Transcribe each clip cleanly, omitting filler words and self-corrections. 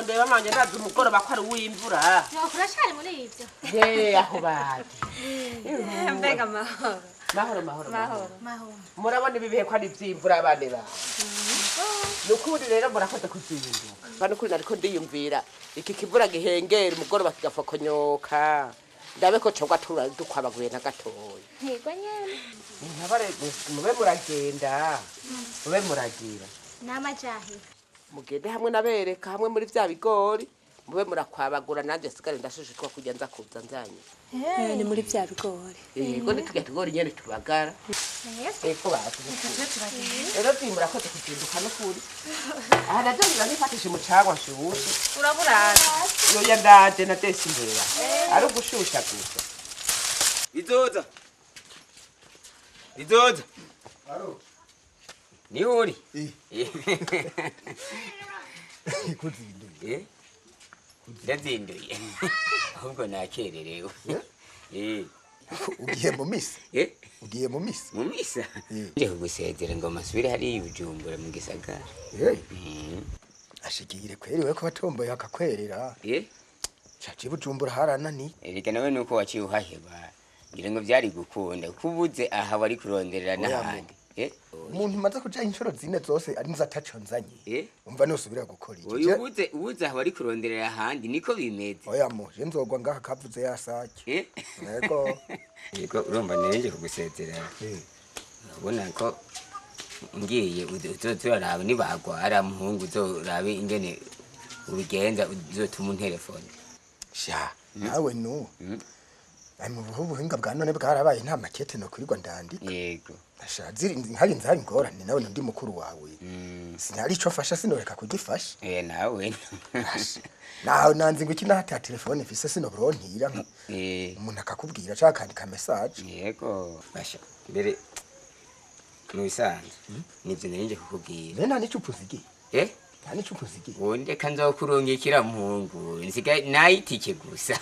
Ndeba manje ndazi umugoroba ko ari uw'imvura. Uracari muri ivyo? Ye, aho baje. Mbega mahoro? Mahoro, mahoro, mahoro. Mahoro. Murabona ibi bihe ko ari ivy'imvura, abana bawe. Ni ukuri rero murakoze kuzinduka. Bano ukuri nariko ndiyumvira iki kivura gihengera umugoroba kigafokonyoka. Ndabe ko cogwa tura dukwabaguye na gatoya. Yego nyene. Ntabare mube muragenda. Mube muragira. N'amajahe. Mugende hamwe nabereka hamwe muri vya bigori. Mube murakwabagura, nanje sigare ndashushitwa kujya nza kuza nzanye. Ni muri vya bigori? Yego, ni turya tugori nyene tubagara. Ego bazi. Rero vyi murakoze kuzinduka n'ukuri. Aha navyo ngira nifatishe umucangwa nshushe. Uraburara. Yoya, ndaje na desi imbere. Ari ugushusha gusa. Bizoza. Bizoza. Ni uri? Kuzinduye? Eh? Ndazinduye. Ahubwo nakererewe. Eh. Ugiye mu misa? Eh? Ugiye mu misa? Mu misa? Eh. Nje kugusezera ngo masubire hariya i Bujumbura mu gisagara. Eh. Ashigire kweri we ko watomboye akakwerera. Eh? Caje Bujumbura haranani. Erega nawe nuko waciye uhaheba. Ngira ngo vyari gukunda. Kubuze aha wari kuronderera Oya, n'ahandi. Eh? Umuntu maze kuja inshuro zine zose ari nza ataco nzanye. Eh? Umva nusubira gukora iki? Oya, ubuze aha wari kuronderera ahandi, niko bimeze. Oya mo, je nzogwa ngaha kavuze yasake. Eh? Yego. Yego, urumva narenje kugusezera. Eh. Urabona ko ngiye uzoza uraraba nibagwara muhungu, uzorabe ingene ubigenza, uzotuma unterefone. Sha, nawe nu. Ai mu buhinga bwa none bwarabaye, nta makete no kurirwa ndandika. Yego. Asha ziri hari nzari ngorane nawe ndi mukuru wawe. Sinari ico fasha, sinoreka kugifasha. Eh, nawe. Nawe nanzi ngo iki nata telefone mfise sinobrontira nka umuntu akakubwira canke akandika message. Yego. Basha mbere mu bisanzwe nivyo narinje kukubwira. None nta n'ico uzigiye? Eh? Nta n'ico uzigiye? Wonde kanzokurungikira muhungu, nsigaye nayitike gusa.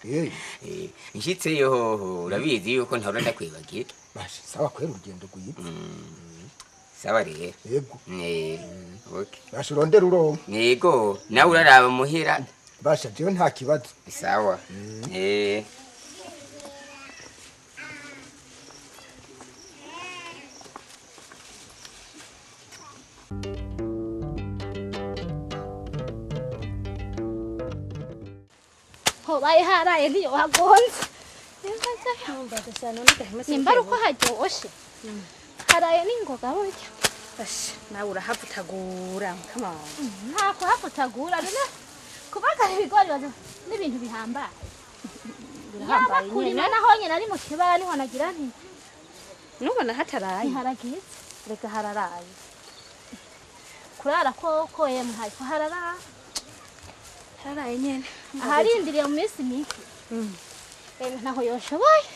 Eh. Eh, nshitseyo hoho urabizi yuko ntahora ndakwibagira. Basha sawa kwera, urugendo rwiza. Sawa rero. Yego. Eh, okay. Basha urondera uronka. Yego, nawe uraraba muhira. Basha jewe nta kibazo. Sawa. Eh. Hobaye haraye ntiyohagonze. Nimba ari uko haryoshe. Haraye n'ingoga burya. Basha nawe urahavutagura mukama wawe. Nta kuhavutagura, none kubagara ibigori baza n'ibintu bihambaye. Yaba Birahambaye kurima nyene. naho nyene ari mu kibaya niho nagira nti Nubona hataraye. Ntiharagize. Reka hararaye. Kurara koko yemwe hariko hararara. Hararaye nyene. Aharindiriye mu minsi mike. Emwe ntaho yoshoboye.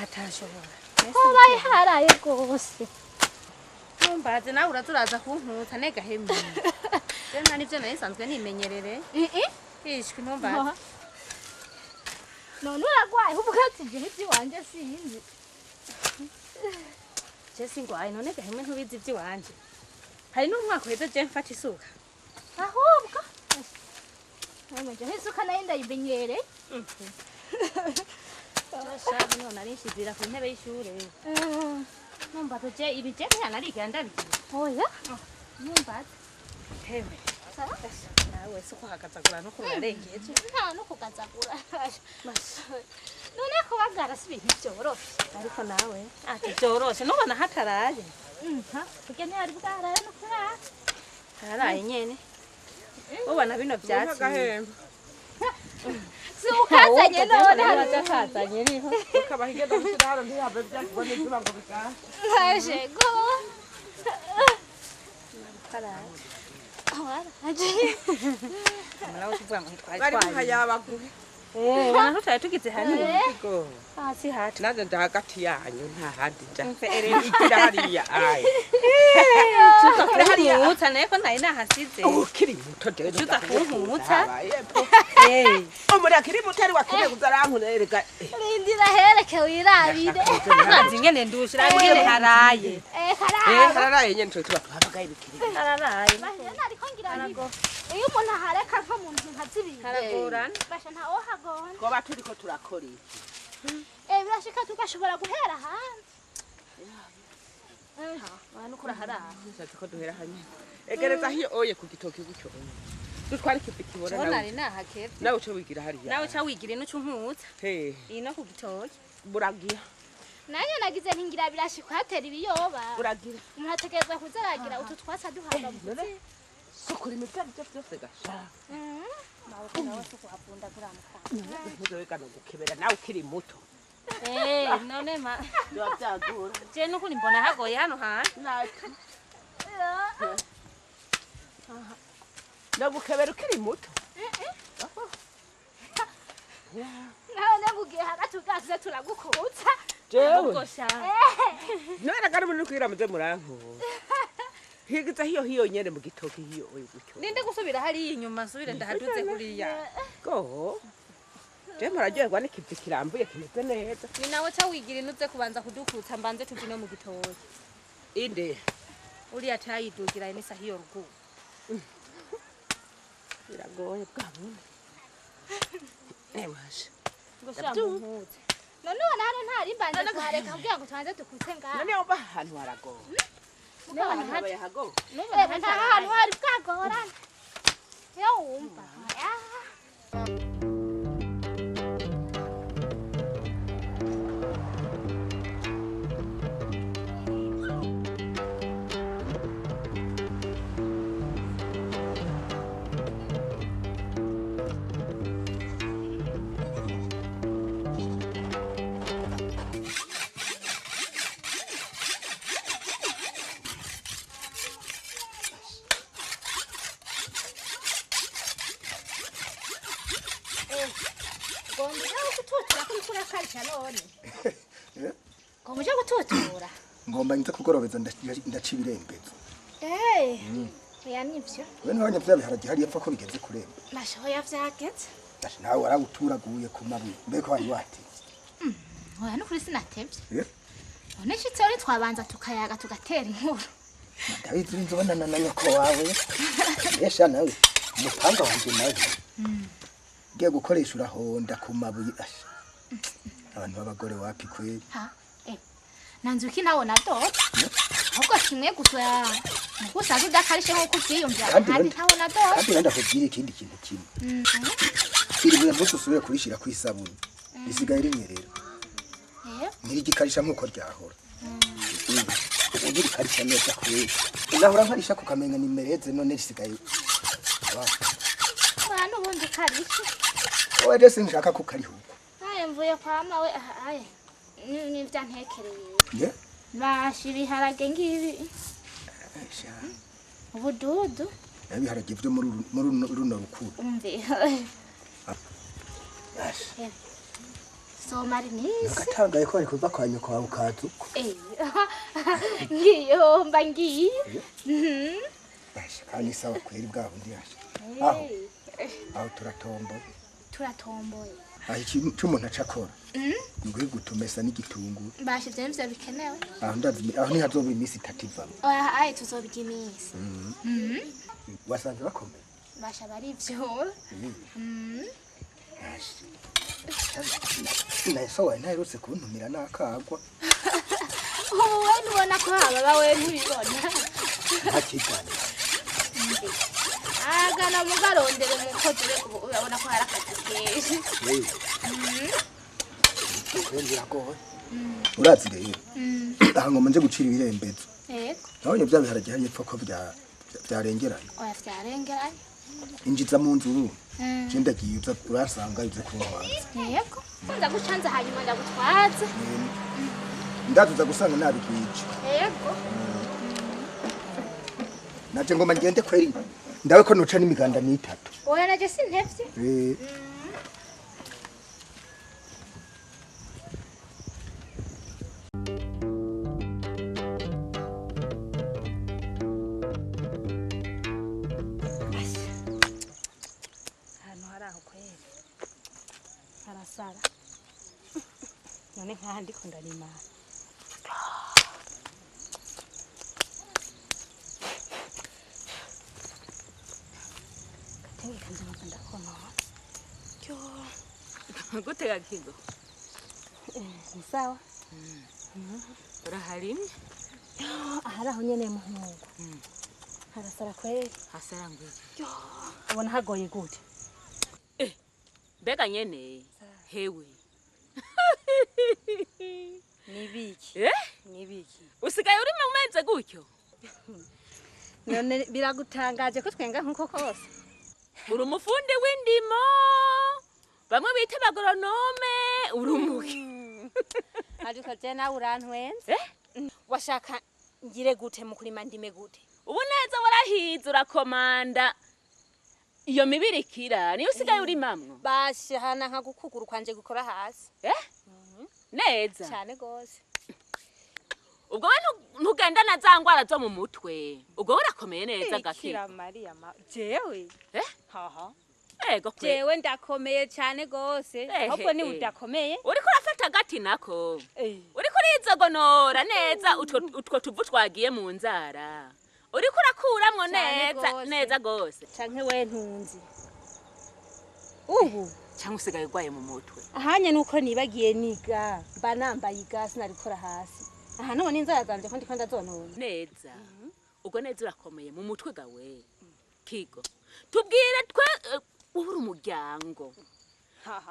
Atashobora. Hobaye haraye rwose. Ntumbaze nawe uraza uraza kunkutsa nega hemwe. Je nta nivyo nari nsanzwe nimenyerere. Ishwi ntumbaze. None uragwaye uvuga ati jewe ivy'iwanje sinzi. Je singwaye, none gahemwe ntubizi ivy'iwanje. Hari n'umwaka uheze je mfata isuka. Ahubwo emwe jewe isuka nayo ndayimenyereye. Shabu none arinshizira ku ntebe y'ishure. Numbaze je ibi je ntiyanarigira ndabigira. Oya. Numbaze. Hemwe. Nawe si ukuhagazagura no kurarengeje. Nta no kugazagura. None kubagara si ibintu vyoroshe. Ariko nawe ati vyoroshe nubona hataraye. Kurya ntihari bwaraye no kurara. Hararaye nyene. Ubona bino vyatsi. Si ukazanye none. Akazanye niho. Ukabaha igenda gushira hano ntihave vyakugwa n'izuba ngo bigashe. Nkaje go. Waraje. Nawe uvuga ngo ntitwari Bari twaye. muhayabaguhe. Eh, ubona ntutwari tugize hanini. Yego. Hasi hato. Nanjye ndi hagati yanyu nta handi nja. Mfe ereri. Igira hariya aye. Ucuza kunkutsa naye ko ntari nahasize. Ukiri muto jewe. Ucuza kunkutsa. Eh. Umuri akiri muto ari wakeneye kuza arankurerega. Rindira hereke wirabire. Urazi ingene ndusha, urazi ingene haraye. Eh, haraye. Eh, hararaye nyene twe tuba tuhabagaye ibikiri. Hararaye. Nariko ngira nti iyo umuntu ahareka nko mu nzu nka zibiri. Haragorana. Basha ntawohagona. Goba turiko turakora iki? Eh, birashika tugashobora guhera hanze. Nukura harara. Nshatse ko duhera hanyene. Egereza hiyo oye ku gitoki gutyo. Dutwara ikivi kibona nawe. Nawe nahakevye. Nawe uce wigira hariya. Nawe uca wigira ino uca unkutsa. He. Ino ku gitoki. Buragira. Nanjye nagize ntingira birashika hatera ibiyoba. Buragira. Umuntu ategerezwa kuzaragira utu twatsi aduhamba mu kuzimu. Sukura imivyaro ivyo vyose gasha. Mawe nawe suku apunda kuramuka. Ntuzowegana gukebera nawe ukiri muto. Eh, none ma biba vyagora. Je nukuri mbona hagoye hano hantu. No gukebera ukiri muto. Nawe nagugiye hagati ubwacu turagukutsa. Jewe. None gari muri kwira muze murankuza. Higiza hiyo hiyo nyene mu gitoki hiyo oyo gutyo. Ninde gusubira hariya inyuma nsubire ndahaduze kuriya. Go. Je muraryoherwa n'ikivi kirambuye kimeze neza. Ni nawe ca wigira inuze kubanza kudukutsa mbanze tuvi no mu gitoki. Inde. Uriya tayidugira imisa hiyo ruguru. Biragoye bwabone. Ewasha. Ngo mpuze. None ubona hano ntari mbanze kuhareka kugira ngo tubanze dukutse ngaha. None uba ahantu haragoye. Nubona nta hantu hari bwagorana. Iyo wumva. Ngomba gututura. Ngomba nza kugorobeza ndaca ibirembezo. Eh. Oya nivyo. We ntibonye vya biharage hariya pfa ko bigeze kuremba. Mashoya vyageze. Asha nawe warawuturaguye ku mabuye. Mbeko wari watevye. Oya nukuri sinatevye. None nshitse uri twabanza tukayaga tugatera inkuru. Ndabizi urinze ubonana na nyoko wawe. Esha nawe umupanga wanje nawe. Ngiye gukoresha urahonda ku mabuye asha. Abantu b'abagore wapi kweli? Ha. Nanzuki nawe nadota. Ahubwo kimwe gusa mukusaza udakarishe nkuko uvyiyumvira kandi ntawe nadota. Kandi ndakubwira ikindi kintu kimwe. Iri buye ntususubire kurishira kwisabuni. Risigaye rinyerera. Ntirigikarisha nkuko ryahora. Ugirikarisha neza kweli. Nahora nkarisha kukamenga nimereze none risigaye. Wa nubundi karisha. Oya dese nshaka kukarihuko. Aye mvuye kwa mawe aye. Nivya ntekereye. Ye? Basha ibiharage ngibi. Asha. Ubududu. Ibiharage vyo muri runo rukuru. Umve. Asha. Soma rinisi. Nagatangaye ko ari kuva kwa nyoko wawe ukaza uko. Eh. Ngiyo mba ngiye. Asha kandi sawa kweri bwa bundi asha. Aho. Aho turatomboye. Turatomboye. Aho ikintu umuntu acakora. Nguye gutumesa n'igitunguru. Basha ivyo nivyo bikenewe. Aho ndazi aho ni hazoba iminsi itatu ivamo. Oya aye tuzobirya iminsi. Wasanze bakomeye. Basha barivyura. Naso wawe ntaherutse kuntumira nakagwa. Ubu we ntubona ko hababa we ntubibona. Ntakigana. Agana mugarondera umukozi we ubu urabona ko hari akazi kenshi. Urazi rero. Aha ngoma nje gucira ibirembezo. Yego. Nabonye bya biharage hariya pfa ko byarengeranye. Oya vyarengeranye. Injiza mu nzu ubu. Je ndagiye uza urasanga uze kuntwaza. Yego. Ndagucanza hanyuma ndagutwaza. Ndazuza gusanga nabigwije. Yego. Naje ngoma ngende kweri. Ndawe ko noca n'imiganda n'itatu. Oya naje sintevye. Eh. Aha ndiko ndarima. Katenge kanje ndakoma. Kyo. Gutega kigo. Ni sawa. Uraharimye? Ahari aho nyene muhungu. Harasara kweli. Hasara ngwiki. Yo, ubona hagoye gute? Mbega nyene hewe. Nibiki. Nibiki. Usigaye urima umenze gutyo? None biragutangaje ko twenga nkuko kose. Uri umufundi w'indimo. Bamwe bita abagoronome, uri umuki. Ariko je nawe urantwenze. Washaka ngire gute mu kurima ndime gute? Ubu neza warahize urakomanda. Iyo mibirikira niyo usigaye urimamwo. Bashahana nka gukuguru kwanje gukora hasi. Neza. Cyane gose. Ubwo we ntugenda na za ngwara zo mu mutwe. Ubwo urakomeye neza gaki. Bikira Maria ma jewe. Haha. Ego kwe. Jewe ndakomeye cyane gose. Ahubwo ni udakomeye. Uriko urafata agati nako. Uriko urizogonora neza utwo tuvu twagiye mu nzara. Uriko urakuramwo neza neza gose. Canke we ntunzi. Ubu canke usigaye urwaye mu mutwe. Ahanye nuko nibagiye niga mba nambaye iga sinarikora hasi. Aha none inzara zanje ko ndiko ndazonona. Neza. Ubwo neza urakomeye mu mutwe gawe. Kigo. Tubwire twe ubura umuryango.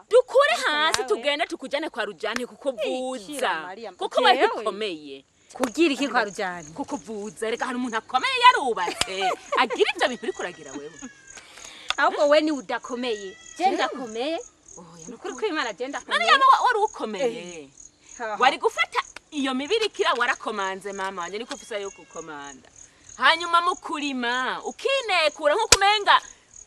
Dukure hasi tugende tukujane kwa Rujane kuko vuza. Kuko bari bikomeye. Kugira iki kwa Rujane? Kuko vuza reka hari umuntu akomeye yarubatse. Agira ivyo bintu uriko uragira wewe. Ahubwo we ni udakomeye. Je ndakomeye. Nukuri kw'Imana je ndakomeye. None yaba wari ukomeye. Wari gufata iyo mibirikira warakomanze mama wanje niko ufisa yo gukomanda. Hanyuma mu kurima ukinekura nkuko umenga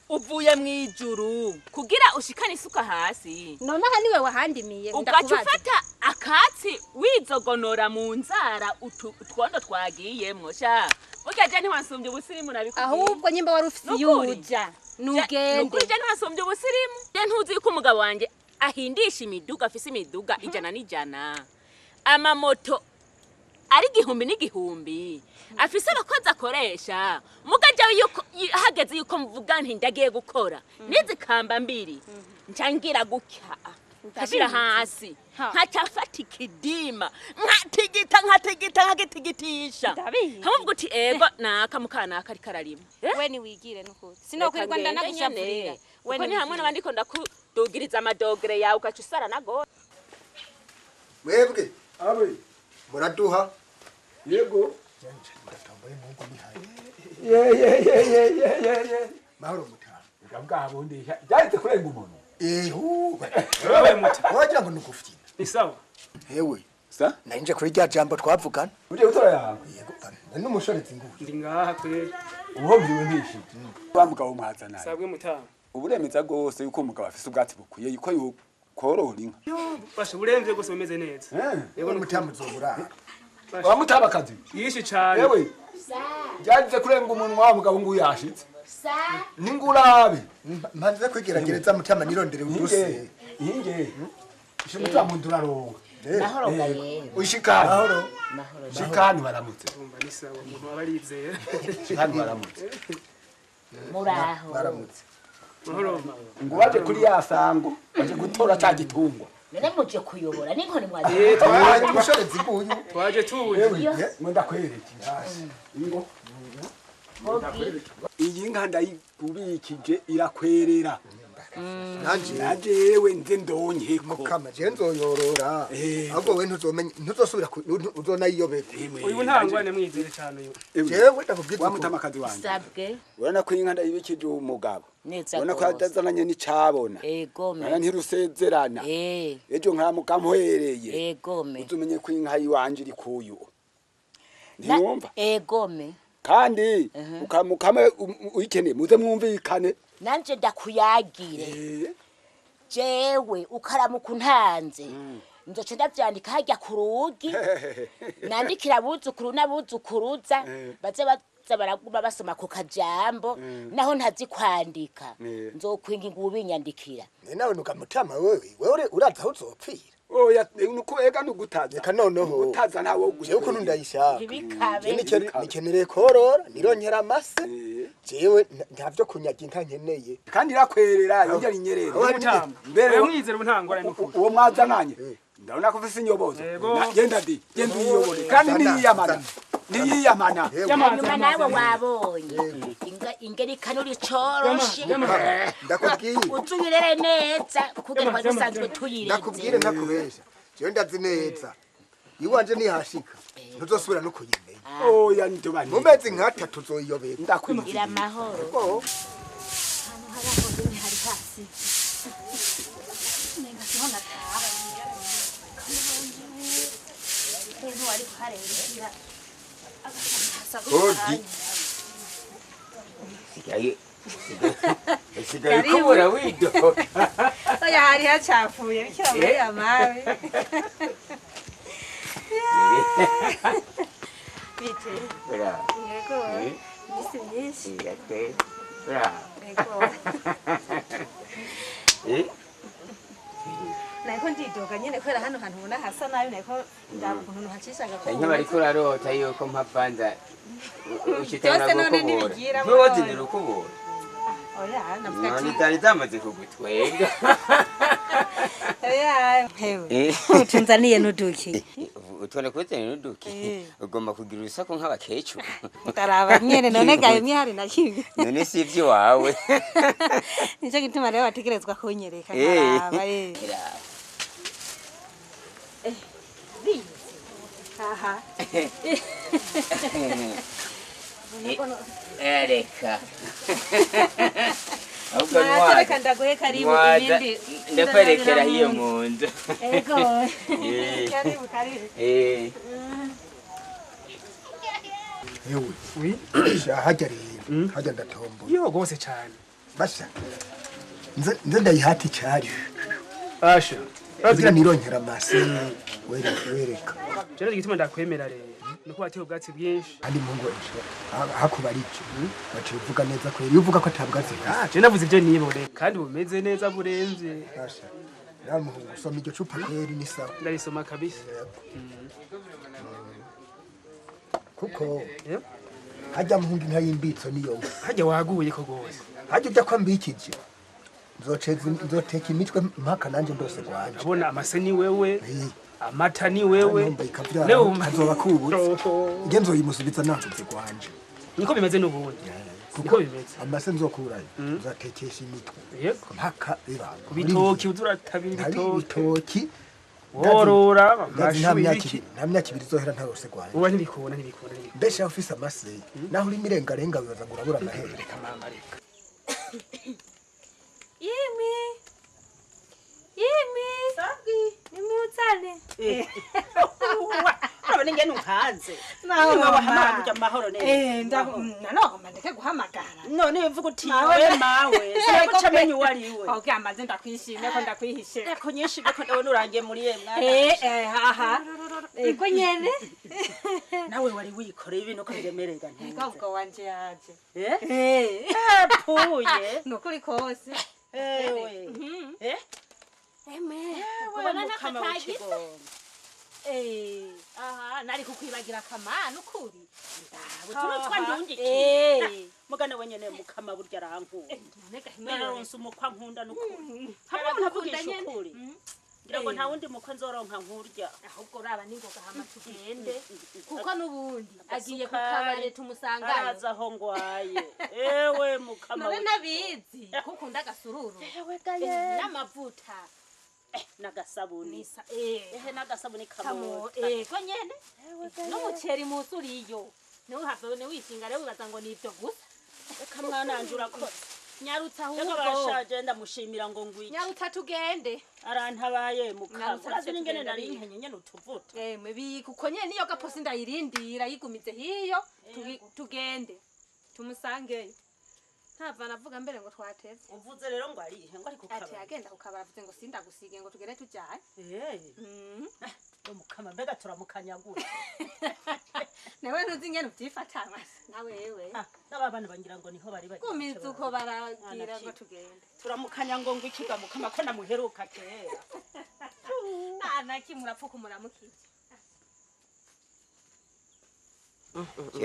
uvuye mu ijuru kugira ushikane isuka hasi. None aha niwe wahandimiye ndakubaza. Ugaca ufata akatsi wizogonora mu nzara utwondo twagiyemwo sha. Burya je ntiwansumbye ubusirimu nabikubwiye. Ahubwo nyimba wari ufise yuja nugende. Nukuri je ntiwansumbye ubusirimu. Je ntuzi yuko umugabo wanje ahindisha imiduga afise imiduga 100 n'ijana. Amamoto ari 1000 n'igihumbi afise abakozi akoresha mugaje yuko hageze yuko mvuga nti ndagiye gukora nizikamba mbiri ncangira gutya nkashira hasi nkacafata ikidima nkatigita nkatigita nkagitigitisha nkamuvuga uti ego naka mukanaka ariko ararima. We ni wigire nukuri sinokwirirwa ndanagushavurira. We ni hamwe n'abandi ko ndakudugiriza amadogere yawe ugaca usara nago. Mwebwe abe muraduha yego. Ye ye ye ye ye ye mahoro mutara ngabwa byahite kurenga umuntu. Ehu wewe mutara wagira ngo nugufyina. Ni sawa hewe sa nanje kuri rya jambo twavugana uje gutora yawe. Yego n'umushorezi nguyu ndi ngaha kweri ubuhombiwe ntishi wa mugabo mwazana. Sabwe mutara uburemeza gose yuko umugabo afise ubwatsi bukwiye yuko yokorora inka. Basha buremvye gose bumeze neza. Yego mutamu zoburara. Wa mutabakazi yishi cyane. Yewe byarize kurenga umuntu wa mugabo nguyu yashitse. Ningurabe mpanze kwigeragereza mutama nirondere uduse. Inge ishimutwa mu nduraronga. Mahoro gaye. Ushikani. Mahoro. Mahoro. Shikani baramutse. Umva ni sawa umuntu aba arizeye. Shikani baramutse. Muraho. Baramutse. Mahoro. Ngo waje kuri ya sango waje gutora ca gitungwa. None muje kuyobora n'inkoni mwaje. Twaje umushorezi nguyu. Twaje tuje. Ngo ndakwereke. Ingo. Iyi nka ndayikubikije irakwerera. Nanje yewe nze ndonyeko. Mukama je nzoyorora. Ahubwo we ntuzomenya ntuzosubira uzonayiyobeka. Uyu ntangwane mwizere cyane uyu. Jewe ndakubwiza wa mutamakazi wanje. Sabwe. Urana ko inka ndayibikije umugabo. Urana ko atazananye n'icabona. Egome. Urana ntirusezerana. Ejo nkaramuka mpwereye. Egome. Uzumenye ko inka yiwanje iri kuyu. Ntiwumva? Egome. Kandi ukamukame uyikeneye muze mwumvikane. Nanje ndakuyagire. Jewe ukaramuka untanze. Nzoce ndavyandika harya ku rugi. Nandikira abuzukuru n'abuzukuruza baze baza baraguma basoma ku kajambo naho ntazi kwandika. Nzokwinga ubinyandikira. Nawe nukamutama wewe wewe uraza aho uzopfira. Oya nuko ega nugutaza. Reka noneho gutaza ntawe jewe ukuntu ndayishaka. Ntibikabe. Nikenereye korora nironkera amase. Jewe ntavyo kunyaga inka nkeneye. Kandi irakwerera yongera inyerera. Mbere mwizere untangora n'ukuri. Uwo mwazananye ndabona ko ufise inyobozo. Genda di genda uyiyobore kandi niyiyamana. Niyiyamana. Hanyuma nawe wabonye ingeri kanuri coroshe. Ndakubwiye. Utuyirere neza kugira ngo dusanzwe tuyireze. Ndakubwire ntakubesha. Jewe ndazi neza. Iwanje nihashika ntuzosubira no kuyimenya. Oya ntibani. Mu mezi nk'atatu uzoyiyobera. Ndakwingira amahoro. Hano hari aho hari hasi. Nenga siho nataha. Wari kuharengera. Odi. Sigaye kubura widoka. Oya hari hacafuye bikira muri amawe. Bite. Bra. Yego. Imisi myinshi. Yego. Bra. Yego. Nariko ndidoga nyene kubera hano hantu ubona hasa nabi nariko ndaba ukuntu hacishaga. Canke bariko urarota yuko mpavanza ushitana gukubura. Ntuwazinira ukubura. Oya navuga ati none itari zamaze kugutwenga. Oya hewe. Utunzaniye n'uduki. Utwana kuzanira n'uduki. Ugomba kugira urusaku nk'abakecuru. Ndaraba nyene none gaye mwihari na kimwe. None si ivyo wawe. Nico gituma rero bategerezwa kunyereka nkaraba eh. Aha. Ereka. Ahubwo reka ndaguhe karibu ibindi. Ndakwerekera hiyo mu nzu. Ego. Karibu karibu. Eh. Ewe. Oui. Hajya rero. Hajya ndatomboye. Yo gose cyane. Basha. Nze ndayihata icyari. Asha. Kugira nironkera amase. Wereka. Jero igituma ndakwemera rero. Nuko wateye ubwatsi bwinshi. Kandi mungu hakuba ari cyo. Baciye uvuga neza kweri. Iyo uvuga ko atabwatsi. Ah, je navuze ibyo nibone kandi bumeze neza buremvye. Asha. Namuhungu usoma iryo cupa kweri ni sawa. Ndarisoma kabisa. Kuko hajya muhungu inka y'imbitso niyo. Hajya waguye ko gose. Hajya ujya ko mbikije. Nzoteka imitwe mpaka nanje ndose gwanje. Abona amase ni wewe. Amata ni wewe. Azoba kubutse. Nge nzoyimusubiza nanze gwanje. Niko bimeze n'ubundi. Niko bimeze. Amase nzokurayo. Nzatekesha imitwe. Yego. Mpaka ibanga. Kubitoki uzuratabira ibitoki. Worora amashu ibiki. Nta myaka ibiri izohera ntarose gwanje. Uba ntibikubona ntibikubona. Mbese ufise amase naho uri mirengarenga wibaza ngo urabura amahera. Reka mama reka. Yimi. Yimi. Sabwi. Nimutsane. Urabona ingene unkanze. Naho wahamara kuja mahoro neza. Eh ndanagomba ndeke guhamagara. None uvuga uti we mawe. Sinakuca menya uwo ari we. Okay amaze ndakwishimye ko ndakwihishe. Reko nyinshi beko ndabona urangiye muri ye mwana. Eh aha. Ego nyene. Nawe wari wikoreye ibintu ko biremerega nti. Ego ubwo wanje yaje. Eh? Apfuye. Nukuri kose. Ewe. Eh? Eme. Ubona nakatagize. Eh, aha, nari kukwibagira kamana ukuri. Ndawe twandungikiye. Mugana wenyene mukama burya arankunda. Nararonse umukwa nkunda nukuri. Hamwe ntavugisha ukuri. Ngira ngo nta wundi mukwa nzoronka nkurya. Ahubwo raba ningoga hama tugende. Kuko nubundi agiye kukabare tumusangayo. Araza aho ngwaye. Ewe mukama. None nabizi kuko ndagasururu. Ewe gaye. N'amavuta. Nagasabuni. Ehe nagasabuni kamo. Ko nyene. N'umuceri musuriyo. Niwe havone wishinga rero wibaza ngo nivyo gusa. Reka mwana wanje urakoze. Nyarutsa ahubwo. Reka bashaje ndamushimira ngo ngwiki. Nyarutsa tugende. Arantabaye mukama. Urazi n'ingene nari nkenye nyene utuvuta. Emwe bika uko nyene niyo gaposi ndayirindira yigumize hiyo tugende. Tumusangeyo. Ntava navuga mbere ngo twateze. Uvuze rero ngo arihe ngo ari kukabara. Ati agenda kukabara avuze ngo sindagusige ngo tugende tujyanye. Eh. Mukama mbega turamukanyagura. Nawe ntuzi ingene uvyifata na wewe. N'aba bana bangira ngo niho bari bari. Gumiza uko baragira ngo tugende. Turamukanya ngo ngwikiga mukama ko namuheruka kera. Nta na kimwe urapfuka umuramukije.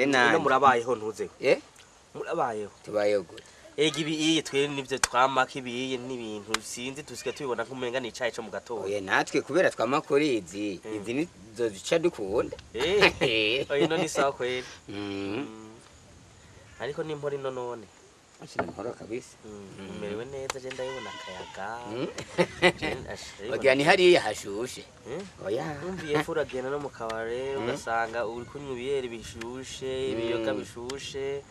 Ino murabayeho ntuzeho. Eh? Murabayeho. Tubayeho gute? Ega ibiye twe nivyo twamaka ibiye n'ibintu sinzi tusike tubibona nk'umenga ni icayi co mu gatondo. Oya natwe kubera twamakora izi izi nizo zica dukunda. Eh. Oya ino ni sawa kweli. Ariko ni impora ino none. Ashira impora kabisa. Umerewe neza je ndayibona akayaga. Ogira ni hariya hashushe. Oya. Umviye epfo uragenda no mu kabare ugasanga uri kunywa ibiyeri bishushe, ibiyoga bishushe.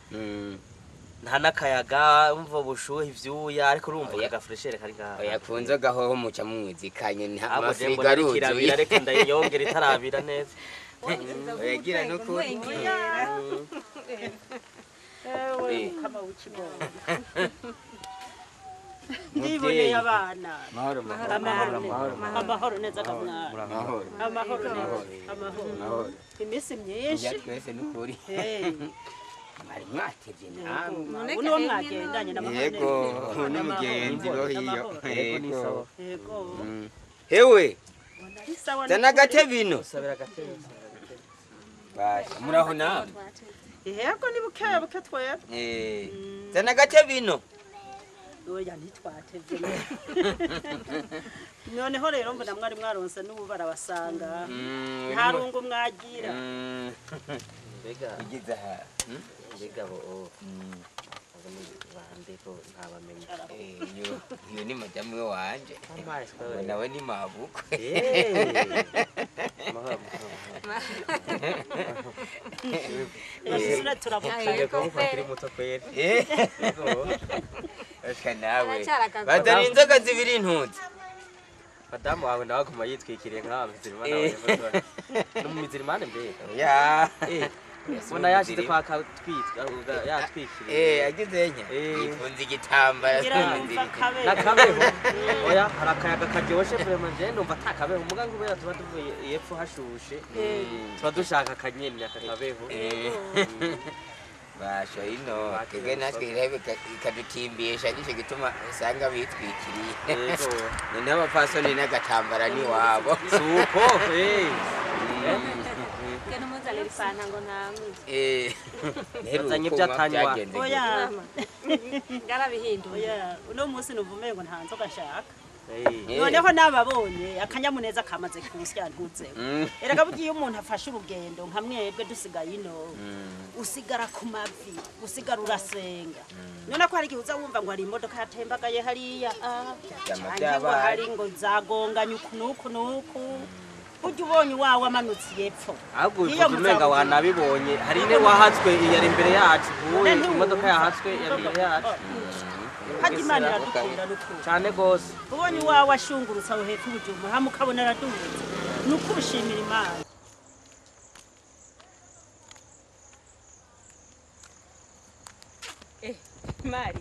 Nta n'akayaga umva ubushuhe ivyuya ariko urumva akagafreshere kari ngaha. Oya ku nzoga hoho muca mumwizikanye nta Ahubwo je mafirigo mbona iriko irabira aruzuye. reka ndayinyongere itarabira neza. Oya gira nukuri. Ewe mukama w'ikigongo. Ndiboneye abana. Mahoro mahoro. Amahoro Mahoro, neza. Amahoro neza kamwana. Mahoro. Amahoro neza. Amahoro. Mahoro. Iminsi myinshi. Ya twese nukuri. Eh. Mwari mwatevye namwe. Uno mwagendanye n'amahoro Yego, neza. n'umugenzi bo hiyo. Yego. Yego. Hewe, Ni sawa zana agatebe ino. Sabira agatebe. Basha, muraho nawe. Yego ni buke buke twebwe. Eh, zana agatebe ino. Oya ntitwatevye. Noneho rero mbona mwari mwaronse n'ubu barabasanga. Nta rungu mwagira. Mbega Ugize aha. mbega bo bande ko ntabamenye. Eh, iyo ni madamu we wanje. Amazi Uwo nawe ni mabukwe. Mahoro Isura turavuga. Kiri muto kweli. Eh. Eka nawe. Aracaragaga. Bazana inzoga zibiri ntunze. Madamu wawe nawe aguma yitwikiriye nk'aba mizirimana Eh. wawe. No mu mizirimane mbega. Ya. Eh. Mbona yashize kwa katwitwa yatwikiriye. Eh, agize nya. Eh. Yifunze igitambara. Ngira numva kabeho. Nakabeho. Oya hari akayaga karyoshe vraiment je ndumva atakabeho muga kubera tuba tuvuye yepfo hashushe. Tuba dushaka akanyene akakabeho. Basha ino twebwe natwe irebe ikadutimbisha nicyo gituma usanga bitwikiriye. Yego. Noneho abapfasoni n'agatambara ni wabo. Suko eh. Genda umuzanire ifanta ngo ntanywe. Eh. Bazanye ibyo atanywa. Oya. Ngarabihinduye. Oya, uno munsi numva umengo nta nzoga nshaka. Eh. Noneho nababonye akanyamuneza kamaze kunsya ntuzeho. Erega burya iyo umuntu afashe urugendo nka mwebwe dusigaye ino usigara ku mavi usigara urasenga none ko hari igihe uza wumva ngo hari imodoka yatembagaye hariya ah, Vyama canke ngo vyabaye. hari ngo zagonganye uku n'uku n'uku burya ubonye uwawe amanutse yepfo Ahubwo Iyo ubivuze umenga muzabuze. wanabibonye hari ine wahatswe yari imbere yacu ubu None ntiwumva. imodoka yahatswe yari imbere yacu Harya Imana iradukunda n'ukuri cyane gose ubonye uwawe ashungurutse aho hepfo i Bujumbura hama ukabona aradungutse ni ukushimira Imana. Mari.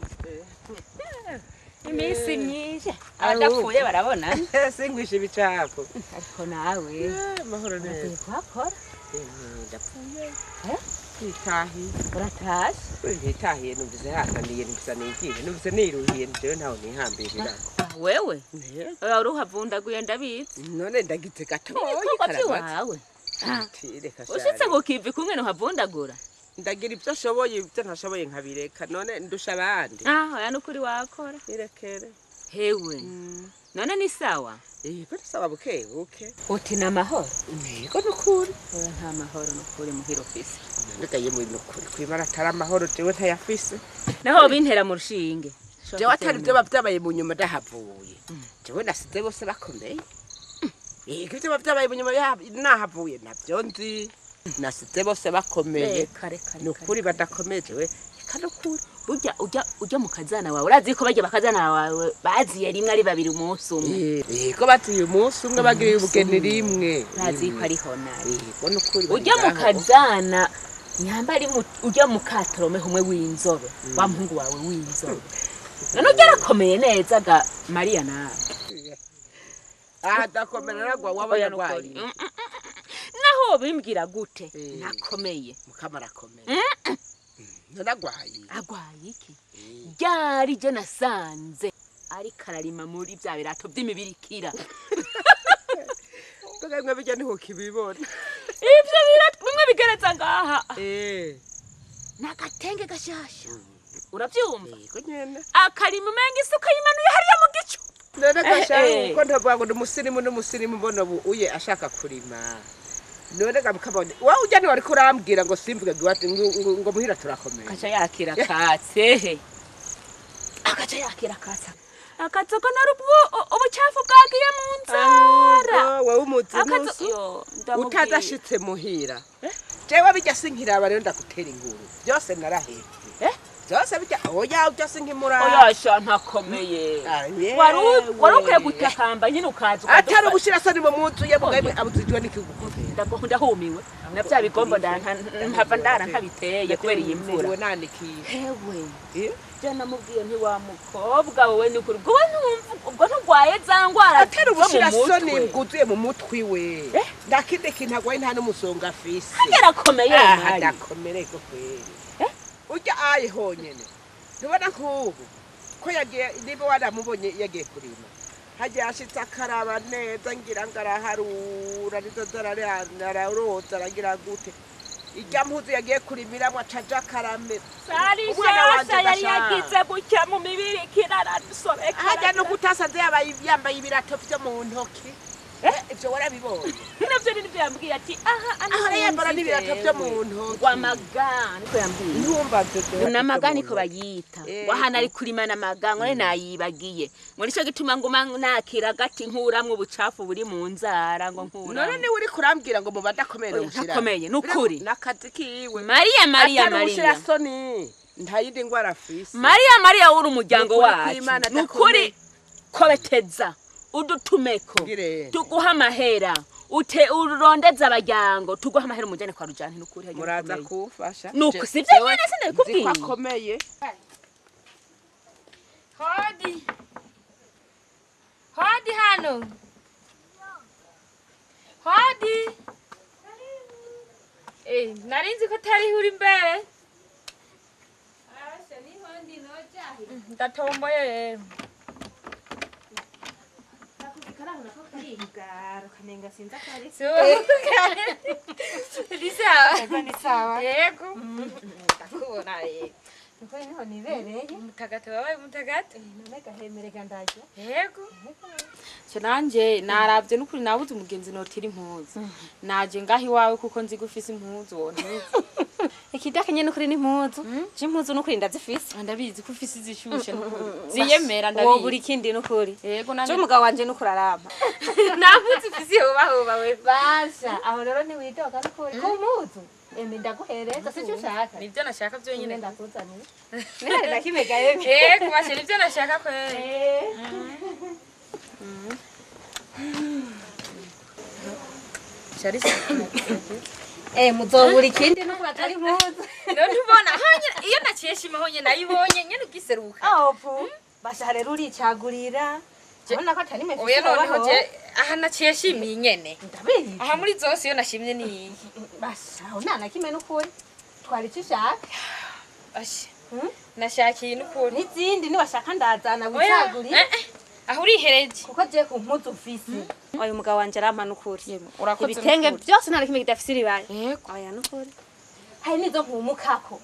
Iminsi myinshi abadapfuye barabona. Singwisha ibicapo. Ariko nawe Mahoro neza. ugiye kuhakora. Ndapfuye. Nitahiye. Uratashe. Ntitahiye numvise hananiye numvise nigiye numvise niruhiye jewe ntaho nihambirira. Wewe oya uruhavundaguye ndabizi. None ndagize gatoyi Ibikorwa by'iwawe. Reka Ushitse ku kivi kumwe ntuhavundagura. Ndagira ibyo ashoboye ibyo ntashoboye nkabireka none ndusha abandi. Ah, oya nukuri wakora. Irekere. Hewe. None ni sawa? Yego ni sawa buke buke. Uti ni amahoro? Yego nukuri. Oya nta mahoro nukuri muhira ufise. None yemwe nukuri kwibara atari amahoro jewe ntayafise. Naho bintera mu rushinge. Jewe atari ibyo bavyabaye mu nyuma ndahavuye. Jewe nasize bose bakomeye. Yego ibyo bavyabaye mu nyuma nahavuye navyo nzi. Nasize bose bakomeye. Reka reka. Nukuri badakomeye jewe reka nukuri. Burya ujya ujya mu kazana wawe urazi ko bajya bakazana wawe baziye rimwe ari babiri umunsi umwe. Yego baziye umunsi umwe bagiriye ubugeni rimwe. Bazi ko ari honari. Yego nukuri. Ujya mu kazana nyamba ari ujya mu katorome humwe w'inzobe wa muhungu wawe w'inzobe. None ujya arakomeye neza ga Mariya nawe. Ah dakomera nagwa waba yarwaye. Naho bimbwira gute nakomeye. Mukama arakomeye. None agwaye. Agwaye iki? Ryari je nasanze ariko ararima muri bya birato by'imibirikira. Mwe bijya niho kibibona. Ivyo bira bimwe bigereza ngaha. N'agatenge gashasha. Uravyumva? Yego nyene. Akarima umenga isuka yimanuye hariya mu gicu. None gashaka ko ntavuga ngo n'umusirimu n'umusirimu mbona ubu uye ashaka kurima. None gamukabone. Wowe ujya ni wari kurambwira ngo simvuge ngo muhira turakomeye. Akaca yakira katse. Akaca yakira katse. Akatse ko narubwo ubucafu bwagiye mu nzara. Wowe umuzi nusu. Utazashitse muhira. Jewe bijya sinkiraba rero ndagutera inkuru. Byose narahetse. Byose bijya oya byose nkimura. Oya sha ntakomeye. Wari ukwiye gutakamba nyine ukaza. Atari ubushira soni mu munzu ye mugabe abuzijwe n'ikigukomeye. Ndahumiwe. Na bya bigombo ntava ndara ntabiteye kubera iyi mvura. Niwe nanikiye. Hewe. Je namubwiye nti wa mukobwa wowe ni kuri ubwo ntumva ubwo ntugwaye za ngwara. Atari ubushira soni bwuzuye mu mutwi we. Ndakindi kintu agwaye nta n'umusonga afise. Hagerakomeye. Adakomere ko kweri. Ujya aye honyene. Ntubona nk'ubu ko yagiye niba waramubonye yagiye kurima. Hagiye ashitse akaraba neza ngira ngo araharura nizo zararoza aragira gute. Ijya mpuzu yagiye kurimiramwo acaja akaramera. Sari shasha yari yagize gutya mu mibiri kirarasobeka. Hajya no gutasaze yambaye ibirato vyo mu ntoki. Ivyo warabibonye. Navyo nivyo yambwiye ati aha ahora yambara n'ibirato vyo mu ntoki. Wamaga niko yambwiye. Ntumva vyo. Namaga niko bayita. Wahana ari kurima namaga ngo nayibagiye. Ngo nico gituma nguma nakira gati nkuramwe ubucafu buri mu nzara ngo nkura. None ni uri kurambwira ngo muba ndakomeye no gushira. Ndakomeye nukuri. Nakazi kiwe. Maria Maria Atari Maria. ubushira soni. Nta yindi ngwara afise. Maria Maria uri umuryango wacu. Nukuri kobeteza. Udutumeko tuguha amahera ute urondeza abajyango tuguha amahera umujyane kwa Rujani nukuri hagiye muraza kufasha nuko sivyo nyene sinabikubwiye akomeye. Hodi hodi hano hodi narinzi ko tari uri mbere asha ni hondi nojahi ndatomboye rero. Ni sawa. Yego. Ndakubona yego. Niko niho nibereye. Mutagati wabaye mutagati. None gahemerega ndaje. Yego. Cyo nanje naravye n'ukuri nabuze umugenzi notira impuzu. Naje ngaho iwawe kuko nzi gufise impuzu wontiza. Ikidakenye n'ukuri n'impuzu. Je impuzu n'ukuri ndazifise. Ndabizi ko ufise izishushe n'ukuri. Ziyemera ndabizi. Wo buri kindi n'ukuri. Yego nanje. Je umugabo wanje n'ukuri arampa. Nta mpuzu ufise yoba we. Basha aho rero ntiwidoga n'ukuri. Ku mpuzu. Emi ndaguhereza sicyo ushaka. Nivyo nashaka byonyine ndakuzanira. Nihari nakimega yemwe. Yego bashe nivyo nashaka kweli. Sharisi. Muzobura ikindi n'ukuri atari impuzu. None ubona hanyine iyo naciye shima honye nayibonye nyene ugiseruka. Aho pu. Basha rero uricagurira. Urabona ko atari mefise. Oya noneho je aha naciye shimiye nyene. Ndabizi. Aha muri zose iyo nashimye ni iyi. Basha aho nta na kimwe n'ukuri. Twari icyo ushaka. Asha. Nashakiye n'ukuri. N'izindi niwashaka ndazana wicagurire. Aho urihereje. Kuko je ku mpuzu ufise. Oya umugabo wanje arampa n'ukuri. Urakoze. Ibitenge byose nta na kimwe kidafise iribaya. Yego. Oya n'ukuri. Hari nizo nkumukako.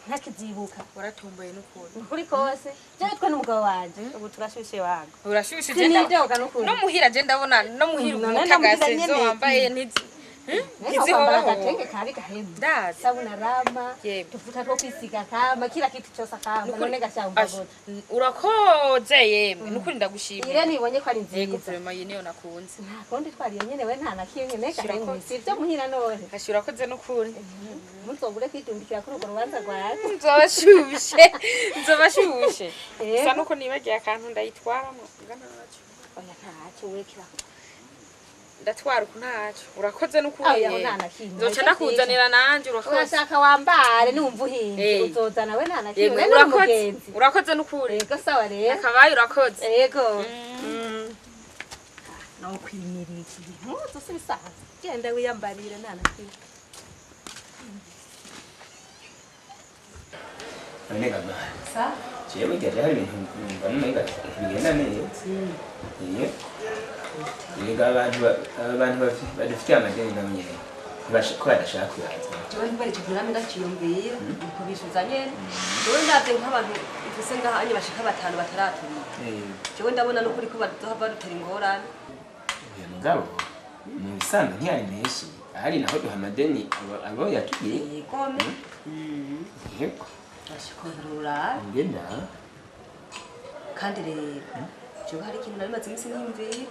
Ntakizibuka. Uratomboye n'ukuri. Ukuri kose. Jewe twe n'umugabo wanje ubu turashushe wangu. Urashushe je ndabona. N'ukuri. No muhira je ndabona no muhira umutagase zo wambaye ntizi. Ntizihobaho. Agatenge kari gahemu. Ndazi. Sabuna rama. Tuvuta two kwisiga kama kila kitu cyose akamba none gashamba gute. Urakoze yemwe nukuri ndagushimira. Ire nibonye ko ari nziza. Yego vraiment iyi niyo nakunze. Nta kundi twariye nyene we nta nakiye nyene gahemu. Sivyo muhira none. Kashi urakoze nukuri. Muzobure kwidundikira kuri urwo rubanza rwawe. Nzobashushe. Nzobashushe. Sa nuko nibagiye akantu ndayitwaramo ntacyo. Oya ntacyo wekira. Ndatwara uku ntacyo. Urakoze nukuri. Nzoca ndakuzanira nanje urakoze. Urashaka wambare numva uhinze uzozana we nta nakimwe n'umugenzi. Urakoze nukuri. Yego sawa rero. Akabaye urakoze. Yego. No kwimirira impuzu si bisanzwe. Genda wiyambarire nta nakimwe. None gama. Sa? Jewe gari hari ibintu mbona umenga ntibigenda neza. Erega abantu abantu badufitiye amadeni nabo nyene ko badashaka kuyaza. Jewe ntibari ico kintu ndakiyumvira kubishuza nyene. Jewe ndavye nk'abantu mfise ngaha anye bashika batanu bataratubika. Jewe ndabona n'ukuri ko bazohava badutera ingorane. Oya mugabo mu bisanzwe ntiyari menshi ahari naho duha amadeni abo yatubwiye. Yegome. Yego. Bashikontorora. Ngenda. Kandi rero jewe hari ikintu nari maze iminsi niyumvira.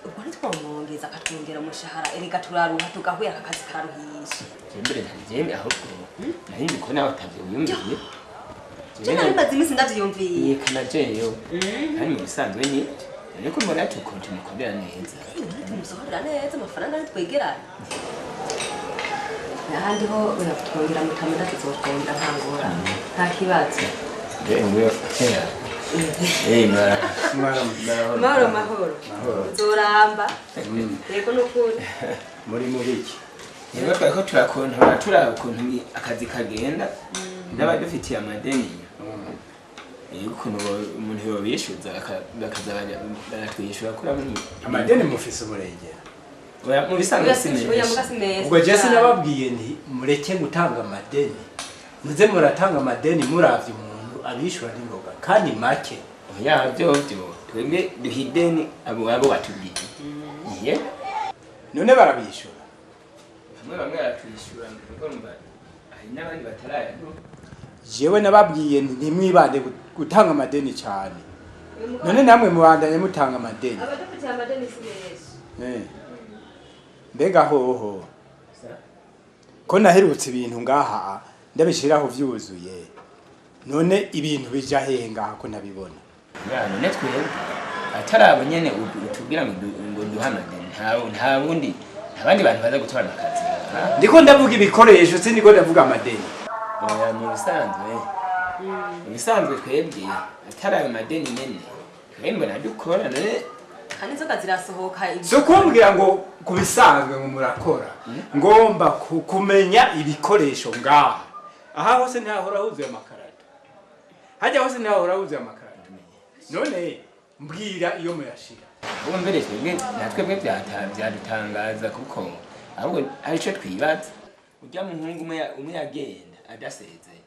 Ubwo ntitwamwongeza akatwongera umushahara erega turaruha tugahuya aka kazi kararuhisha. Jembere ntabyemeye ahubwo nari nzi ko nawe utavyiyumviye. Je nari maze iminsi ndavyiyumviye. Yeka na jeyo kandi mu bisanzwe ni ariko mbona tukuntu tumukorera neza. Tumusohorera neza amafaranga ntitwegerane. Ahandi ho uratwongera mutameda tuzotwongera nta ngorane nta kibazo. Mahoro mahoro. Uzoramba. Yego nukuri. Muri mubiki. Yego twariko turakontora turaba ukuntu akazi kagenda n'abadufitiye amadeni. Yego ukuntu umuntu yobishyuza bakaza baratwishyura kuri amwe. Amadeni mufise umurengera. Oya mu bisanzwe si menshi. Ubwo je sinababwiye nti mureke gutanga amadeni. Muze muratanga amadeni muravye umuntu abishura n'ingoga kandi make. Oya byo twebwe duha ideni abo batubwiye. Iye none barabishura. Bamwe bamwe baratwishyura kuko mba hari n'abandi batarayaduha. Jewe nababwiye nti ntimwibande gutanga amadeni cyane. None namwe mubandanye mutanga amadeni. Abadufitiye amadeni si benshi. Mbega hoho ko naherutse ibintu ngaha ndabishiraho vyuzuye none ibintu bija hehe ngaha ko ntabibona. None twebwe atarabo nyene utubwira ngo duha amadeni nta wundi abandi bantu baza gutora akazi. Ndiko ndavuga ibikoresho sindiko ndavuga amadeni. Oya mu bisanzwe twebwe atari ayo madeni nyene twebwe nadukora none kandi inzoga zirasohoka. So kumbwira ngo kubisanzwe ngo murakora ngomba kumenya ibikoresho ngaha. Aha hose ntahora huzuye amakarato. Hajya hose ntahora huzuye amakarato. None mbwira iyo muyashira. Ubu mbere twebwe natwebwe byadutangaza kuko ahubwo arico twibaza. Urya muhungu umwe yagenda adasezeye.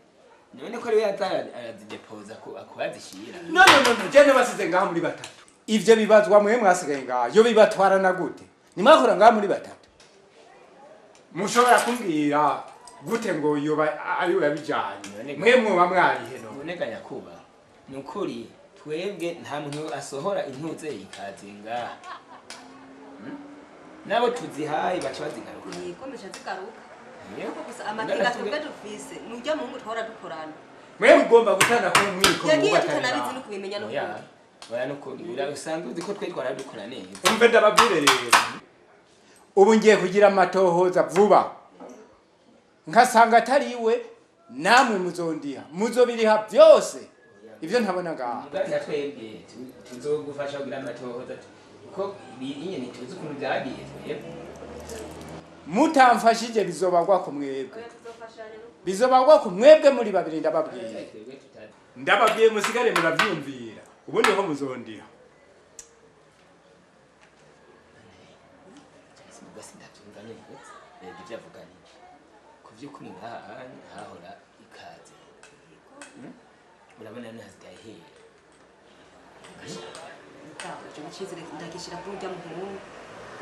None ko ariwe arazidepoza ko akubazishira. No je nabasize ngaha muri batatu. Ivyo bibazwa mwe mwasigaye ngaha yo bibatwarana gute? Nimwakora ngaha muri batatu. Mushobora kumbwira gute ngo yoba ari we yabijanye? Mwe mwoba mwarihe no? None ga nyakuba nukuri twebwe nta muntu asohora intuze ikaze ngaha. Nabo tuzihaye baca bazigaruka. Yego zigaruka. Yego gusa amakenga twebwe dufise nujya mu twahora dukorana. Mwe mugomba gutana ko mwiko yagiye tutanabizi no kubimenya no. Oya nukuri usanzwe uzi ko twe twara dukora neza. Umve ndababwire rero. Ubu ngiye kugira amatohoza vuba. Nkasanga atari iwe namwe muzondiha. Muzobiriha byose. Ivyo ntabona ngaha. Mugaza twebwe tuzogufasha kugira amatohoza kuko inye ntituzi ukuntu byagiye twebwe. Mutamfashije bizobagwa ko mwebwe. Bizobagwa ko mwebwe muri babiri ndababwiye. Ndababwiye musigare muravyumvira. Ubundi ho muzondiha. Kuvyukuri ngaha hahora ikaze. Urabona nahasigaye hera. Ndagishira kurya muhungu.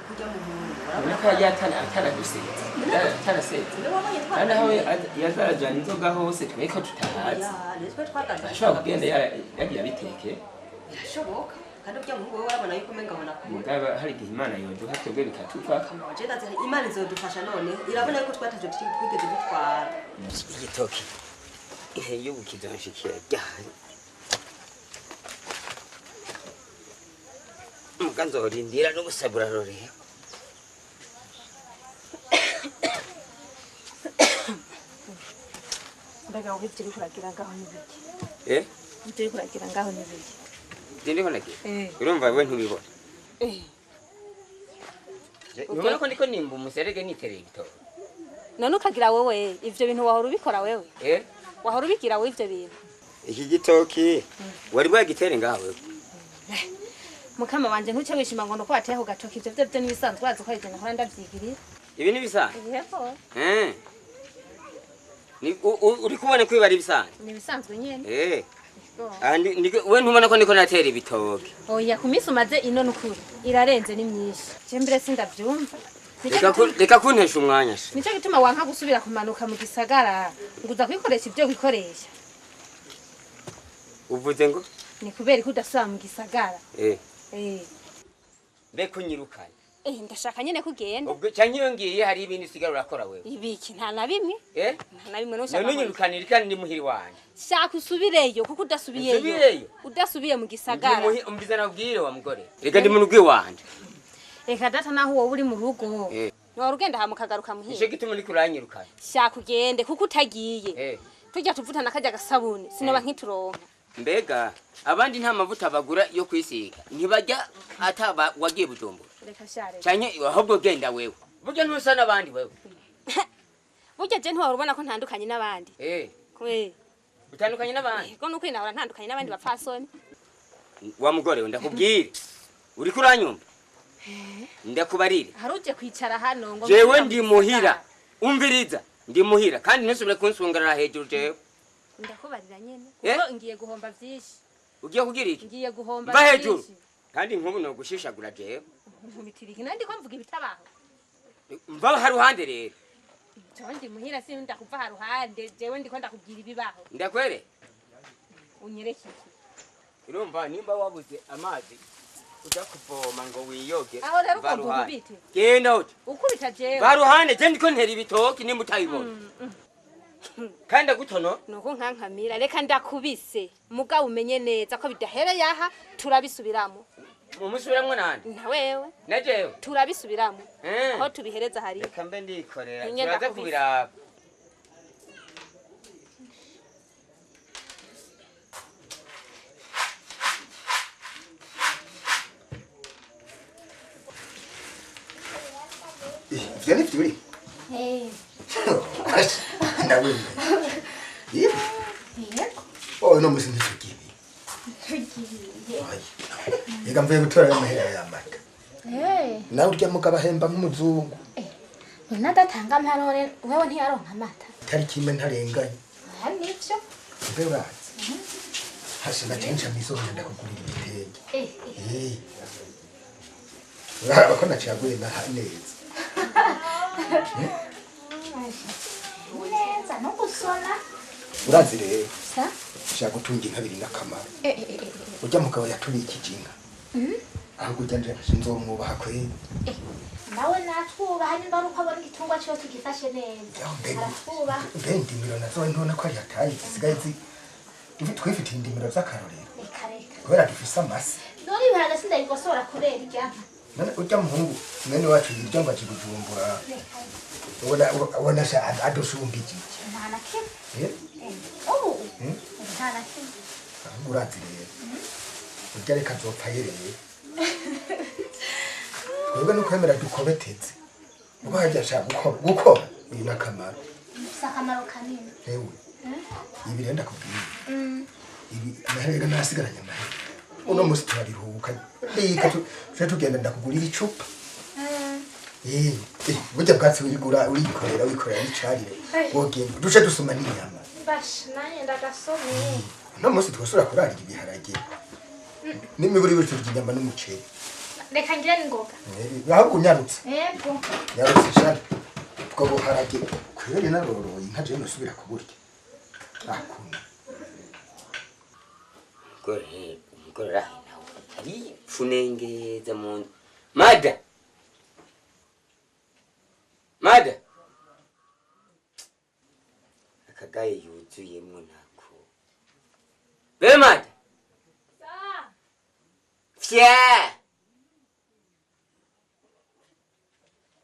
Kurya muhungu. Urabona ko ataradusetsa. Atarasetse. Kandi aho yazarajana inzoga hose tweko tutahazi. Ashobora kugenda yagiye abiteke. Birashoboka. Kandi urya muhungu wewe urabona yuko umenga abona kure. Mugaba hari igihe Imana yoduha twebwe bikatuva. Imana izodufasha none. Irabona yuko twataje twigeze dutwara. Igitoki. Iyo ukizonshikira ryari. Mukanzorindira no gusabura rore. Mbega wowe ivyo uriko uragira ngaho ni biki? Ivyo uriko uragira ngaho ni biki? Ivyo ndiko nagira? Urumva wewe ntubibona? Ubona ko ndiko nimba umuserege nitereye igitoki. None ukagira wewe ivyo bintu wahora ubikora wewe? Wahora ubigira wewe ivyo bintu? Iki gitoki wari bwagitere ngaho wewe? Mukama wanje ntuce wishima ngo nuko wateye ku gatoki ivyo vyo nibisanzwe wazi ko ivyo nahora ndavyigirira. Ibi ni bisanzwe. Yego. Ni uri kubona ko ibari bisanzwe? Ni bisanzwe nyene. Andi we ntubona ko niko natera ibitoki. Oya ku minsi umaze ino nukuri irarenze ni myinshi. Je mbere sindavyumva. Reka kuntesha umwanya se. Nico gituma wanka gusubira kumanuka mu gisagara nguza kwikoresha ibyo kwikoresha. Uvuze ngo? Ni kubera ko udasubira mu gisagara. Mbe kunyirukanye. Ndashaka nyene kugenda. Ubwo canke iyo ngiye hari ibintu usigara urakora wewe. Ibiki nta na bimwe. Nta na bimwe no shaka. None unyirukanira kandi ndi muhiri wanje. Shaka usubireyo kuko udasubiyeyo. Usubireyo? Udasubiye mu gisagara. Umbiza nabwire wa mugore. Reka ndi mu rugo iwanje. Reka data naho wowe uri mu rugo. Nora ugenda ha mukagaruka muhira. Nico gituma uri kuranyirukana. Shaka ugende kuko utagiye. Tujya tuvutana kajya gasabune sinoba nkituronka. Mbega abandi nta mavuta bagura yo kwisiga ntibajya ataba wagiye Bujumbura. Reka share. Canke ahubwo genda wewe. Burya ntusa n'abandi wewe. Burya je ntiwahora ubona ko ntandukanye n'abandi. Utandukanye n'abandi? Ko nuko inahora ntandukanye n'abandi bapfasoni. Wa mugore we ndakubwire. Uri kuranyumva? Ndakubarire. Haruje kwicara hano ngo jewe ndi muhira. Umviriza ndi muhira kandi ntusubire kunsungarara hejuru jewe. Ndakubarira nyene kuko ngiye guhomba vyinshi. Ugiye kugira iki? Ngiye guhomba vyinshi. Hejuru. Kandi nkubu no gushishagura jewe. Nkubitiriki nandi ko mvuga ibitabaho. Mva haruhande rero. Jewe ndi muhira sinda kuva haruhande jewe ndiko ndakubwira ibibaho. Ndakwere? Unyereke iki? Urumva nimba wabuze amazi uja kuvoma ngo wiyoge. Aho rero ugomba ukubite. Genda uti. Ukubita jewe. Baruhande je ndiko ntera ibitoki nimba utayibona. Kandi gutono nuko nkankamira reka ndakubise mugabo umenye neza ko bidahereye aha turabisubiramo. Umusubiramwo nande? Na wewe. Na jewe. Turabisubiramo. Aho tubihereza hari. Reka mbe ndikorera. Turaza kubiraba. Ivyo ni vyuri? Ndawe. Yego. Oh no musi ntitugiye. Tugiye. Yega mvuye gutora amahera y'amata. Nawe urya mugabo ahemba nk'umuzungu. None adatanga amparore wewe ntiyaronka amata. Tariki imwe ntarenganye. Aha nivyo. Mbe urazi. Hasi nacenca mizo ndakugurira ibitenge. Uraraba ko nacaguye na neza. Neza no gusona. Urazi rero. Sa? Shaka gutunga inka biri n'akamaro. Urya mugabo yatubikije inka. Ahubwo urya nje nzomwubaha kweri. Nawe natwubaha nimba ari uko abona igitungwa ciwe tugifashe neza. Aratwubaha. Mbe indimiro nazo ntubona ko ari hataye zisigaye twifitiye indimiro z'akarorero. Reka reka. Kubera dufise amase. None ibiharage sindabigosora kubera irya nka. None urya muhungu mwene wacu yirya ngo aje Bujumbura. Ubona se adusumbije iki? Nta na kimwe. Ubu nta na kimwe. Ahubwo urazi rero. Urya reka azopfa yereye. Twebwe nuko kwemera dukobetetse. Ubwo hajya ashaka gukora uyu n'akamaro. Bifise akamaro kanini. Ewe. Ibi rero ndakubwiye. Ibi amahera nasigaranye amahera. Uno musi turariruhuka. Reka tuje tugenda ndakugurira icupa. Burya bwatsi urigura urikorera wikorera n'icarire. Wogenda duce dusoma n'inyama. Basha nanye ndagasomye. Uno musi twosura kurarira ibiharage. N'imiburi buri turya inyama n'umuceri. Reka ngire n'ingoga. Ahubwo unyarutse. Yego. Nyarutse shana. Ubwo buharage kweri naroroye inka je nosubira kuburya. Akuna. Umugore nawe ari funengeza mu Mada. Mada. Akagaye yuzuyemwo nako. Be Mada. Sa. Fya.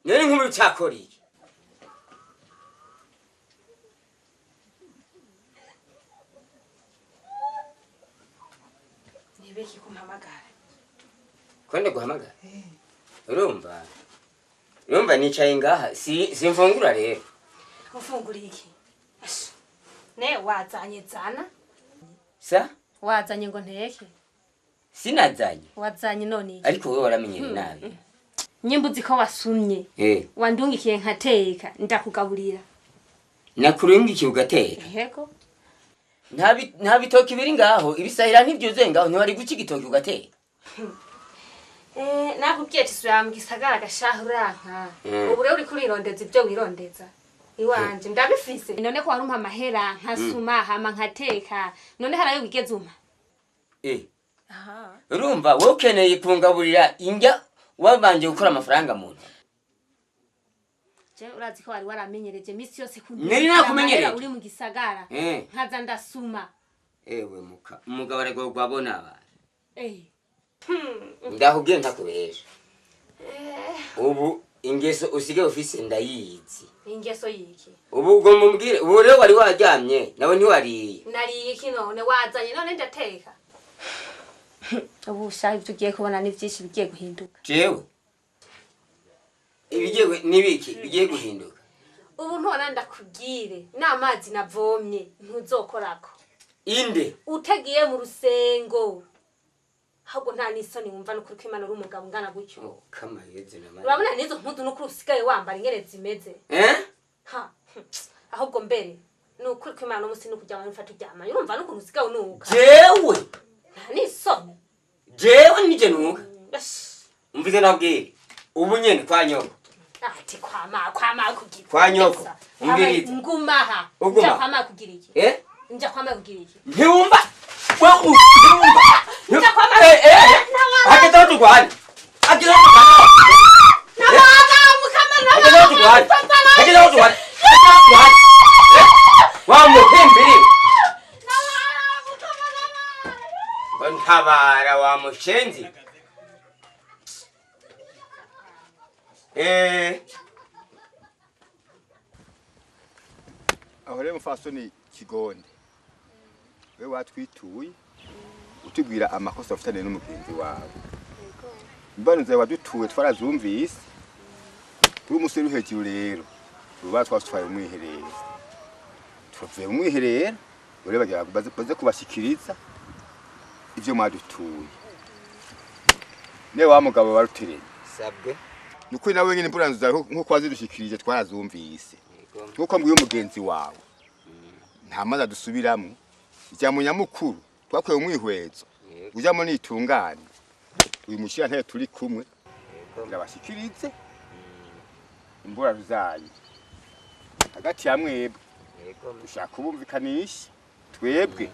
None nk'umuri cyakoriye. Nibeki kumpamagara. Kwende guhamagara? Urumva? Urumva nicaye ngaha simfungura rero. Ufungura iki? Ne wazanye zana? Sa? Wazanye ngo nteke. Sinazanye. Wazanye none iki? Ariko wewe waramenyere nabi. Nyimba uzi ko wasumye. Wandungikiye nkateka ndakugaburira. Nakurungikiye ugateka. Yego. Nta bitoki biri ngaho, ibisahira ntibyuzuye ngaho, ntiwari guca igitoki ugateka. Nakubwiye ati subira mu gisagara gashahuranka. Ubu rero uriko urirondeza ibyo wirondeza. Iwanje ndabifise. None ko warumpa amahera nkasuma hama nkateka. None harayo wigeze umpa. Aha. Urumva wowe ukeneye kungaburira indya wabanje gukora amafaranga mu nda. Je urazi ko wari waramenyereje misi yose Nari nakumenyereye. uri mu gisagara. Nkaza ndasuma. Ewe muka umugabo aragorwa abona abantu. Ndakubwiye ntakubesha. Ubu ingeso usigaye ufise ndayizi. Ingeso yiki? Ubu ugomba umbwire, ubu rero wari waryamye nawe ntiwariye. Nariye iki none wazanye none ndateka. Ubu sha ivyo ugiye kubona ni vyinshi bigiye guhinduka. Jewe ibigiye nibiki bigiye guhinduka? Ubu ntona ndakubwire n'amazi navomye ntuzokorako. Inde utagiye mu rusengo. Ahubwo nta n'isoni wumva n'ukuri ko Imana uri umugabo ungana gutyo. Kama yeze na mara. Urabona n'izo mpuzu n'ukuri usigaye wambara ingene zimeze. Ha. Ahubwo mbere n'ukuri ko Imana umunsi n'ukujya mu mfata uryama. Urumva n'ukuntu usigaye unuka. Jewe nta n'isoni. Jewe nije nuka. Umvize nabwire. Ubu nyene kwa nyoko. Ati kwama kugira. Kwa nyoko. Umviriza. Ngumaha. Nja kwama kugira iki? Nja kwama kugira iki? Ntiwumva. Wewe ntiwumva. Nja kwama. Hageze turwane. Hageze turwane. Nabaga mukama nabaga. Hageze turwane. Hageze turwane. Wa muhimbiri. Ntabara wa mushenzi. Aho rero mufasoni Kigonde, we watwituye utubwira amakosa ufitanye n'umugenzi wawe. Imbano zawe wadutuye twarazumvise. Kuri umusore uri hejuru rero uruba twatwaye umwiherero, tuvuye mu mwiherero ure bagira baze kubashikiriza ivyo mwadutuye. Ne wa mugabo warutereye sabwe nukuri nawe nyene imburanzo zawe nkuko wazidushikirije twarazumvise. Nkuko mbwiye umugenzi wawe nta mazi adusubiramo, ijya mu nyamukuru twakuye umwihwezo ujyamo nitungane. Uyu mushyira ntebe turi kumwe ndabashikirize imburanzo zanyu hagati ya mwebwe dushaka kubumvikanisha. Twebwe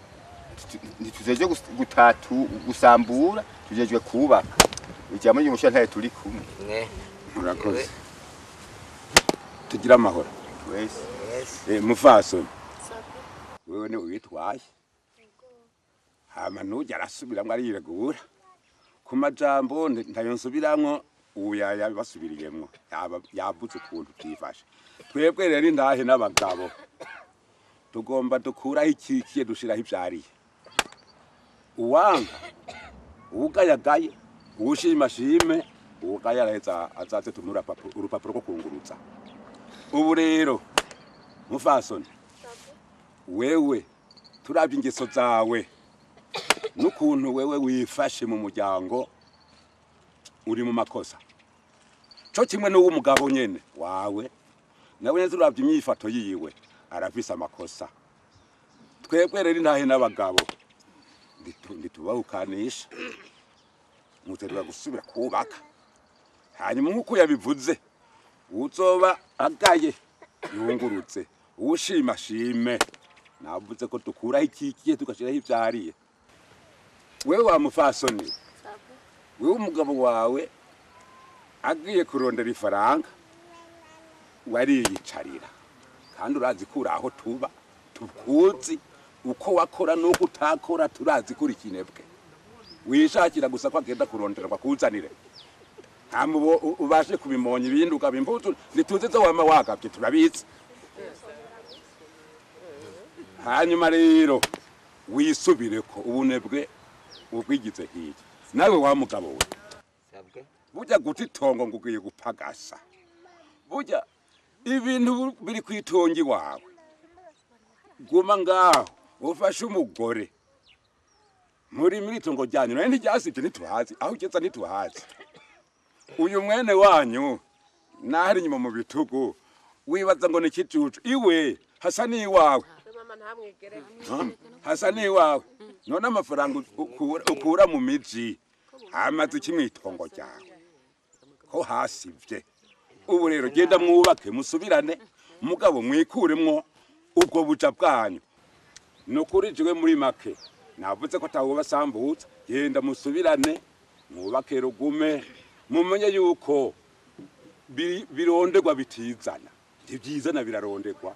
ntituzeje gutatu gusambura, tujejwe kubaka. Ijya muri mushyira ntebe turi kumwe. Murakoze, tugira amahoro wese. Mufasoni wewe ni witwaye hama nujya arasubiramwo ariregura ku majambo ntayo nsubiramwo, ubu yabasubiriyemwo yavuze ukuntu byifashe. Twebwe rero indahe n'abagabo tugomba dukuraho ikikiye dushiraho ivyariye. Uwanga uwugayagaye uwushimashime uwugaya araheza azaze tumura urupapuro rwo kungurutsa. Ubu rero mufasoni wewe turabye ingeso zawe n'ukuntu wewe wifashe mu muryango uri mu makosa, co kimwe n'uwo mugabo nyene wawe nawe nyene turabye imyifato yiwe arafise amakosa. Twebwe rero intahe n'abagabo ntitubahukanisha, muterwa gusubira kubaka. Hanyuma nk'uko yabivuze uzoba agaye yungurutse uwushima shime. Navuze ko dukuraho ikikiye tugashiraho ivyariye. Wewe wa mufasoni, wewe umugabo wawe agiye kurondera ifaranga wariyicarira, kandi urazi ko uraho tuba tukuzi uko wakora nuko utakora, turazi kuri kinebwe wishakira gusa ko agenda kurondera bakuzanire hama ubashe kubimonya ibindi ukabimbutu ntituzi zo wama wagavye turabizi. Hanyuma rero wisubireko ubunebwe ubwigize hirya. Nawe wa mugabo we burya guta itongo ngo ugiye gupagasa, burya ibintu biri kwitongi wawe, guma ngaho ufashe umugore Muri itongo ryanyu nari ntiryasivye, ntituhazi aho ugeza, ntituhazi. Uyu mwene wanyu nahari inyuma mu bitugu, wibaza ngo ni ikijuju. Iwe hasa n'iwawe. Mama, ntamwigere. Ha? Hasa n'iwawe. None amafaranga ukura mu miji amaze iki mw'itongo ryawe ko hasivye? Ubu rero genda mwubake, musubirane, mugabo mwikuremwo ubwo buja bwanyu. Ni ukuri jewe muri make navuze ko atawubasambutsa. Genda musubirane, mwubake rugume, mumenye yuko birondegwa bitizana, ntibyizana, birarondegwa.